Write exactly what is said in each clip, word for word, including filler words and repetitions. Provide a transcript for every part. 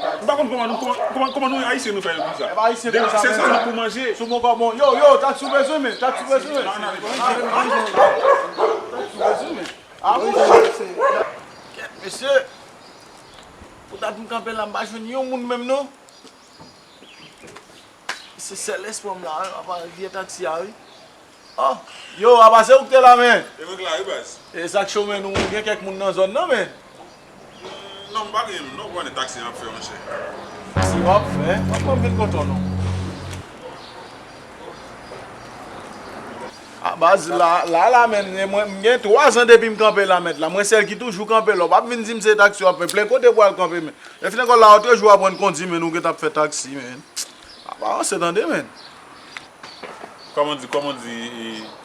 M pa konn kòman nou, kòman, kòman, kòman nou Ayisyen nou fè konsa. E pa Ayisyen konsa, se sèlman pou manje. Sou bon kòman. Yo, yo, taksi w bezwen, men. Taksi w bezwen, men. Taksi w bezwen, men. Ah, wi, mesye. Kèt, mesye. Pou dat m kanpe la, m pa jwenn yon moun menm, non. Se sèl espwa m la, apa vye taksi a, wi. Oh, yo, apa se ou ki te la, men? E mwen k la, wi, baz. E sa k cho, men, nou gen kèk moun nan zòn nan, men. Non, m pa gen moun, non, ou konnen taksi an ap fè, monchè. Taksi w ap fè? W ap ban m vin kontan, non. A baz, la, la, la, men, mwen, m gen twa zan depi m kanpe la, mèt la. Mwen sèl ki toujou kanpe la. W p ap vin di m se taksi w ap fè. Plen kote pou al kanpe, men. Lè fin ankò la, otrejou w aprann kondi, men, ou gentan ap fè taksi, men. A pa ranse, tande, men. Kòman di, kòman di, e,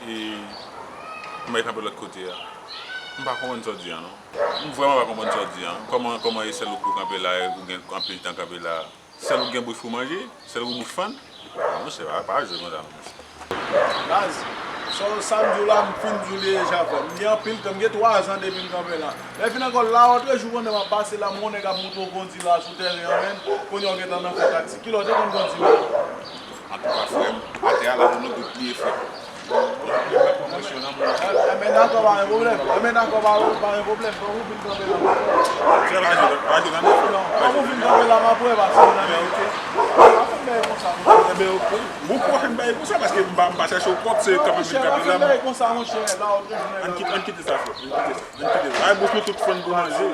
e, m bay kanpe lòt kote a? M pa konprann sa w di a, non. M vrèman pa konprann sa w di a. Kòman, kòman e sèl ou pou kanpe la, e ou gen anpil tan kanpe la? Sèl ou gen bouch pou manje? Sèl ou bouch fann? Monchè, pa, pa jwe konsa non, monchè. Baz, sa, sa m di w la, m fin di w li deja, frè. M gen anpil tan, m gen twa zan depi m kanpe la. Lè fin ankò, la, otrejou pandan m ap pase la, m wè yon nèg ap montre w kondi la sou tèren an, men, kounye a w gentan nan fè taksi. Kilè w te konn kondi menm? Antouka, frè m, atè a la, pou nou tout li ye, frè. Enben dakò, pa gen pwoblèm. Enben dakò, pa, pa gen pwoblèm. Kòman w vin kanpe la? Frè, pa jwe, pa jwe nan nèf. Non, kòman w vin kanpe la, m ap wè, paske nan nèf. Enben, ok. Pa fè m bagay konsa, monchè. Enben, ok. Bon, pa fè m bagay konsa, paske m pa, m pa chèche w kont, se kanpe m vin kanpe la. Pa fè m bagay konsa, monchè, la, otrejou. Ann kite, ann kite sa, frè. Ann kite sa. Ann kite sa. Ay, bouch nou tout fann pou manje.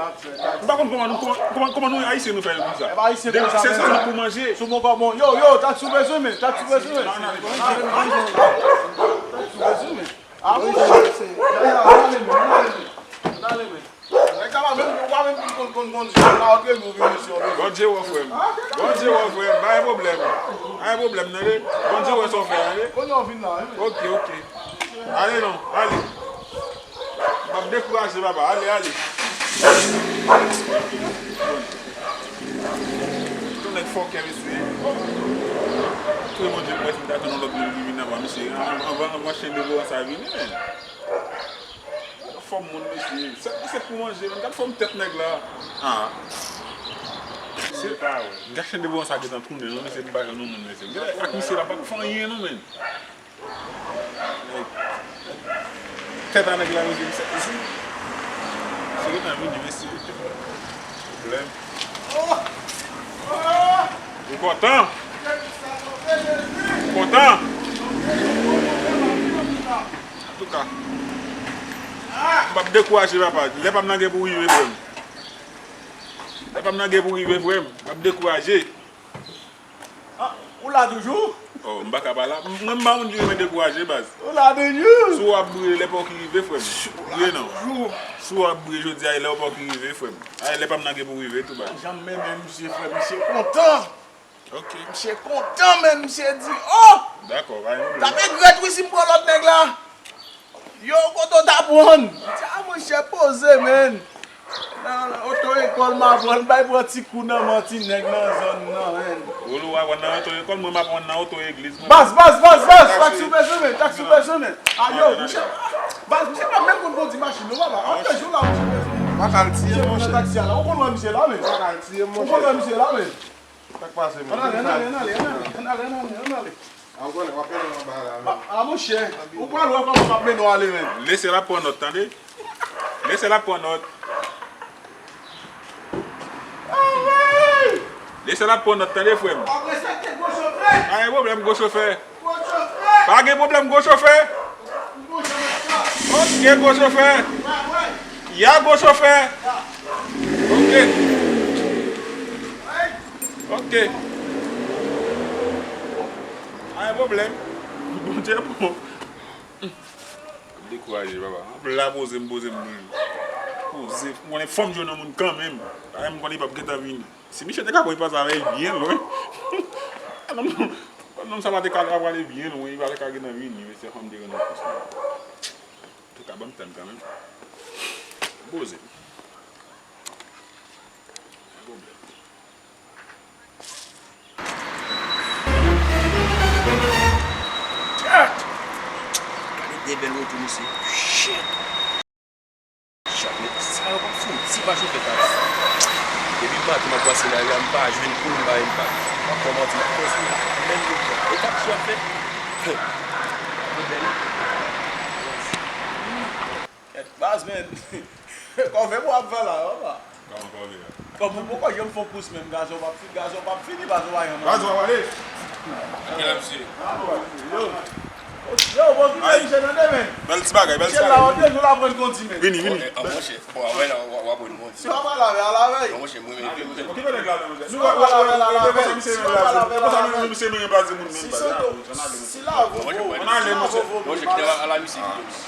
M pa konn kòman nou, kòman, kòman, kòman nou Ayisyen nou fè konsa. E pa Ayisyen konsa, se sèlman pou manje. Sou bon kòman. Yo, yo, taksi w bezwen, men. Taksi w bezwen, men. Ann ale, ann ale, ann ale. Taksi w bezwen, men. Ah, monchè. Ann ale, men. Ann ale, men. Ann ale, men. Nèg sa pa menm, ou pa menm konn, konn, konn kondi. La, antre nou vin isit, men. Bondye wè, frè m. Bondye wè, frè m. Pa gen pwoblèm. Pa gen pwoblèm, tande. Bondye wè sa w fè, tande. Kounye a w vin la, wi. Ok, ok. Ale non, ale. M ap dekouraje, papa. Ale, ale. Tout nèg fòkè, mesye. Tout moun di m wè si m ta jwenn yon lòt moun ki vin anvan, mesye. Anvan, anvan, anvan chen de boran sa vini, men. Fòm moun, mesye. Sèt pou sèt pou manje, men. Gad fòm tèt nèg la. Ah. Gad chen de boran sa gentan tounen, non, mesye, m pa jwenn yon moun, mesye. Gad ak misye la, pa fè anyen, non, men. Tèt a nèg la, mesye, misye, misye. Misye gentan vini, mesye. Pwoblèm. Ou kontan? Ou kontan? Antouka, m p ap dekouraje, papa. Lè pa m nan gen pou rive, frè m. Lè pa m nan gen pou rive, frè m. M p ap dekouraje. Ah, ou la toujou? Oh, m pa ka pa la. Mwen, m pa moun ki renmen dekouraje, baz. Ou la toujou? Si w ap breye, lè pa w ki rive, frè m. Breye non. Si w ap breye jodi a, e lè w pa w ki rive, frè m. A, e lè pa m nan gen pou rive tou, baz. Janm menm misye, frè m. Misye kontan. Ok. Misye kontan, men misye di, oh! Dakò, pa gen pwoblèm. T ap regrèt, wi, si m pran lòt nèg la. Yo, kote w t aprann? M di, a, monchè, poze, men. Nan oto ekòl m aprann, bay pran ti kou nan men ti nèg nan zòn nan, men. Ou, ou aprann nan oto ekòl, mwen m aprann nan oto egliz, mwen. Baz, baz, baz, baz! Taksi w bezwen, men, taksi w bezwen, men. A, yo, monchè, baz, misye pa menm konn kondi machin, non, papa. Anpèch ou la, monchè, bezwen. W ap al tiye m, monchè. Misye nan taksi a la. Ou konn wè misye la, men. W ap al tiye m, monchè. Ou konn wè misye la, men. Sa k pase, men? Ann ale, ann ale, ann ale, ann ale. A, w konnen, w ap mennen w anba la, men. A, monchè, ou pral wè kòman m ap mennen w ale, men. Lese l ap pran nòt, tande? Lese l ap pran nòt. Lese l ap pran nòt, tande, frè m? W ap respekte gwo chofè. Pa gen pwoblèm, gwo chofè. Gwo chofè. Pa gen pwoblèm, gwo chofè. Gwo chofè. Ok, gwo chofè. Ya, gwo chofè. Ok. Ok. Pa gen pwoblèm. Bondye bon. M dekouraje, papa. M ap la poze m, poze m. Poze. M konnen fò m jwenn yon moun kanmenm. Paske m konnen li p ap gentan vini. Si misye te ka pran espas avè l byen lwen. Nonm, nonm sa pa te ka prale byen lwen, li pa te ka gentan vini, mesye, fò m te rann nou kont sa. Antouka, ban m tann kanmenm. Poze. Pa gen pwoblèm. Gade de bèl wotou, mesye. Shit! Chat, men sa yo pa fouti pa chofè taksi. Depi Maten m ap pase nan ri a, m pa jwenn pou m bay, m pa, m ap fè manti, m ap fè sou la, menm yo pran. E kap chwa fè. Fè. Yo bèl. Kèt baz, men. Kòve pou ap fè la, papa. Kòman kòve a? Kòve poko janm fè kous menm, gazon p ap fi-, gazon p ap fini, gazon pa janm. Gazon ap ale. Gen la, misye. Yo. Yo, bon, ki misye nan demen? Bèl ti bagay, bèl ti bagay. Misye la, w ap de jou la pran kondi, men. Vini, vini. Bon, eh, ah, monchè. Bon, avè la, w ap pran kondi. Si w ap al avè, al avè. Bon, monchè, mwen, men, men, men. Okipe nèg la, men, monchè. Si w ap al avè, al avè. Si w ap al avè, al avè. Konsa misye menm pa di moun menm bagay. Si la, vo, vo. Monchè, kite ala misye.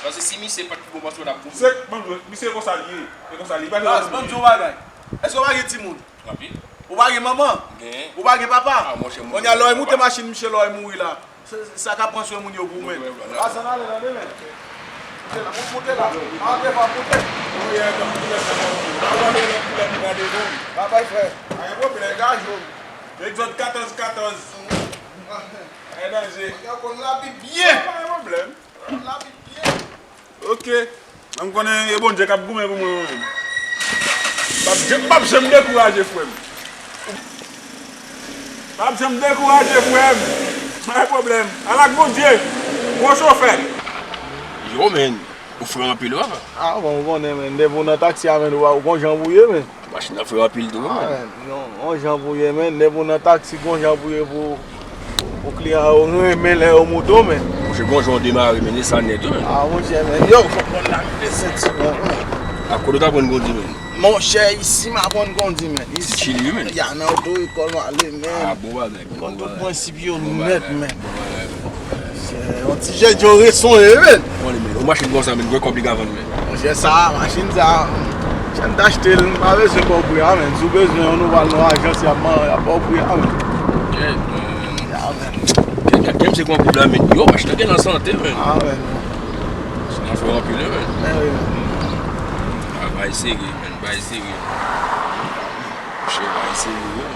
Paske si misye pa t bon, paske w t ap bon. Se, bon, misye konsa l ye. E konsa li pa gen. Baz, ban m di w bagay. Èske w pa gen timoun? Anpil. Ou pa gen manman? Gen. Ou pa gen papa? Ah, monchè, monchè. Kounye a, lè w moute machin misye, lè w mouri la. Se, se sa k ap pran swen moun yo pou mwen. Wi, wi, wi. Baz, ann ale nan demen. Moute la, moute, moute la. Antre pa moute. Wi, e, nan koulè sa, nan koulè. Pa gade lòt koulè pou gade non. Babay, frè. Pa gen pwoblèm, gaje w. Egzòd katòz katòz. E danje. Yo konn Labib byen. Pa gen pwoblèm. Konn Labib byen. Oke. Mwen m konnen e Bondye k ap goumen pou mwen, mwen menm. M p ap janm, m p ap janm dekouraje, frè m. M p ap janm dekouraje, frè m. Pa gen pwoblèm. Al ak Bondye. Gwo chofè. Yo, men. Ou fre anpil, papa. Ah, bon, ou konnen, men. Depi w nan taksi a, men, ou, ou gon jan pou ye, men. Machin nan fre anpil tou, wi, men. Ah, men, yon, yon jan pou ye, men. Depi w nan taksi, gon jan pou ye pou, pou kliyan yo renmen lè yo moute w, men. Monchè, gon jan w demare, men, e sa nèt, wi, men. Ah, monchè, men, yo, fòk mwen lage sentiman, men. A kote w t aprann kondi, men? Monchè, isi m aprann kondi, men. Isi. Ti Chili, wi, men. Ya, nan oto lekòl m ale, men. Ah, bon bagay, men. Bon bagay. Konn tout prensip yo nèt, men. Bon bagay, men. Bon bagay, men. Se yon ti jèn yo resonye, men. Bon, men, yon machin konsa, men, gen kòb li ka vann, men. Monchè, sa, machin sa, chèn t achte l, m pa bezwen ba w pri a, men. Si w bezwen yon nou pral nan ajans, y ap man-, y ap ba w pri a, men. Kèt, men. Ya, men. Kèt, kèt, kèt, se kon kou la, men. Yo, machin nan gen nan sante, men. Ah, men. Machin nan fè anpil, men. Men wi, men. Ah, bay serye, men, bay serye. Monchè, bay serye, men.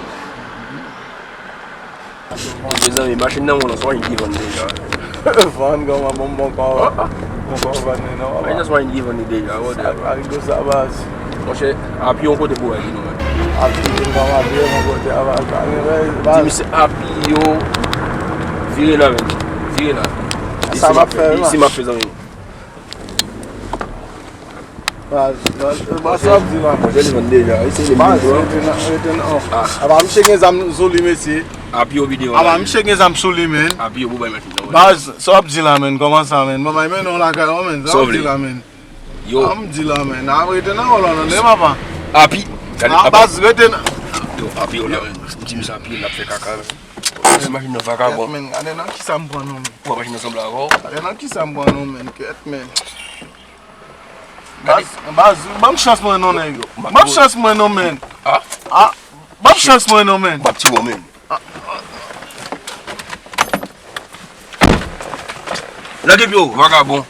Mezanmi, machin nan moun an, se yon ki vann deja. Vann, kòman, bon, bon, kò. Bon, kò, vann li, non, papa. Machin nan se yon ki vann li deja, wòdè. Sa ka rive sa, baz. Monchè, apiye yon kote pou wè li, non, men. Apiye, m pa apiye, yon kote, a, baz. Di misye apiye yo. Vire la, men. Vire la. Sa m ap fè, isi m ap fè, zanmi. Baz, baz, baz, sa w ap di la? Monchè, li vann deja. Isi li vann deja. Baz, rete nan, rete nan. Ah. Apa, misye gen zam sou li, mesye. Apiye w videyo. Apa, misye gen zam sou li, men. Apiye w pou bay machin nan. Baz, sa w ap di la, men? Kòman sa, men? Manman, men non, lakay ou, men. Sa w ap di la, men? Yo. Sa m di la, men. A, rete nan wòl ou, non, papa. Api. Gade, ah, apa. Baz, rete nan. Yo, apiye w la, men. M di misye apiye l, l ap fè kaka, men. Machin nan vakabon. Kèt, men, gade nan kisa m pran nou, men. Pran machin nan sanble avè w. Gade nan kisa m pran nou, men. Kèt, men. Baz, baz, ban m chans mwen non, nèg. Ban m chans mwen non, men. Ah? Ah, ban m chans mwen non, men. M ap tiye w, men. Lage pye w, vakabon.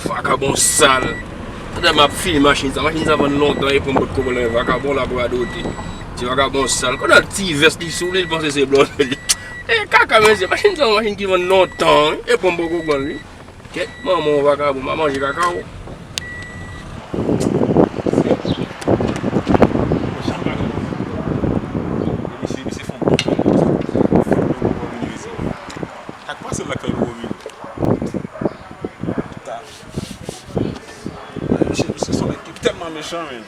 Vakabon sal. Pandan m ap fini machin sa, machin sa vann lontan, e pran m potko vòlè, vakabon la pou radote. Ti vakabon sal. Kote ti vès li sou li, li panse se blòd li. E kaka, mesye, machin sa, machin ki vann lontan, wi, e pran m potko pran li. Kèt, manman w vakabon, m a manje kaka w. Misye, misye fè yon bon travay. Sa k pase l la k fè l vomini? Ta. Misye, misye se yon nèg ki tèlman mechan, men.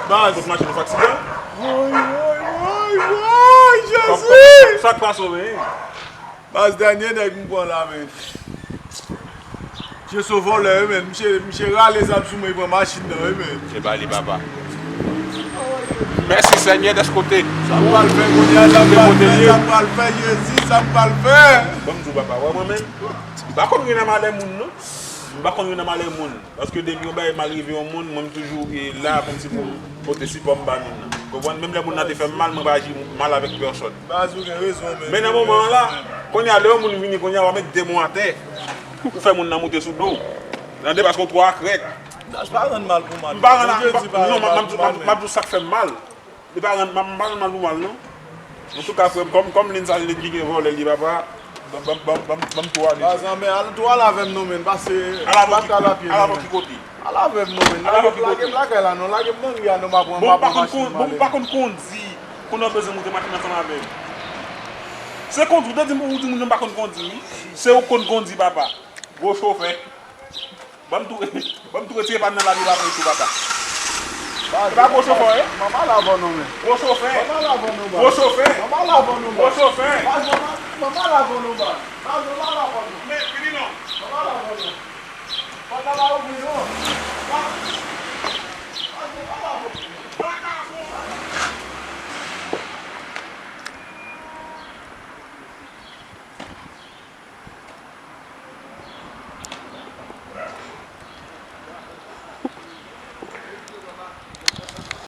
Baz. Kot machin ou fatige? Woy, woy, woy, woy, Jezi! Sa k pase w, men? Baz, dènye nèg m pran la, men. Misye se vòlè, wi, men. Misye, misye rale zam sou mwen, li pran machin nan, wi, men. Se pa li, papa. Mèsi, Senyè, dèskote. Sa m pral fè kounye a, sa m pral fè, sa m pral fè, Jezi, sa m pral fè. Ban m di w, papa, wè mwen menm, m pa konn ri nan malè moun, non. M pa konn ri nan malè moun. Paske depi yon bagay mal rive yon moun, mwen m toujou e la kòmsi pou m pote sipò m ba moun nan. Konprann? Menm lè moun nan te fè m mal, mwen pa aji mal avèk pèsòn. Baz, ou gen rezon, men. Men nan moman an la, kounye a, lè yon moun vini, kounye a, w ap met de mwa atè, ou fè moun nan moute sou do w. Tande, paske w twò akrèk. Baz, pa rann mal pou mal. M pa rann, m pa, non, m ap di w sa k fè m mal. Li pa rann, m pa rann mal pou mal, non. Antouka, frè m, kòm, kòm lin sa, lin ki gen vòlè, li papa, ban m, ban m, ban m, ban m, ban m twa li. Pazan, men al, tou al avè m non, men, pase m pa t al apye non, men. Al avè m ki kote? Al avè m non, men. Lage m lakay la non, lage m nan ri a non, m ap pran, m ap pran machin m ale. Bon, m pa konn kondi, kounye a w bezwen moute machin ansanm avè m. Se kondi, ou te di m, ou di moun yo m pa konn kondi, wi. Se ou k konn kondi, papa. Gwo chofè. Ban m tou, ban m tou retire pa m nan lavi pa pou tou, papa. E pa gwo chofè w ye? Manman la vò non, men. Gwo chofè. Manman la vò non, ba. Gwo chofè. Manman la vò non, ba. Gwo chofè. Baz, manman, manman la vò non, ba. Baz, manman la vò non.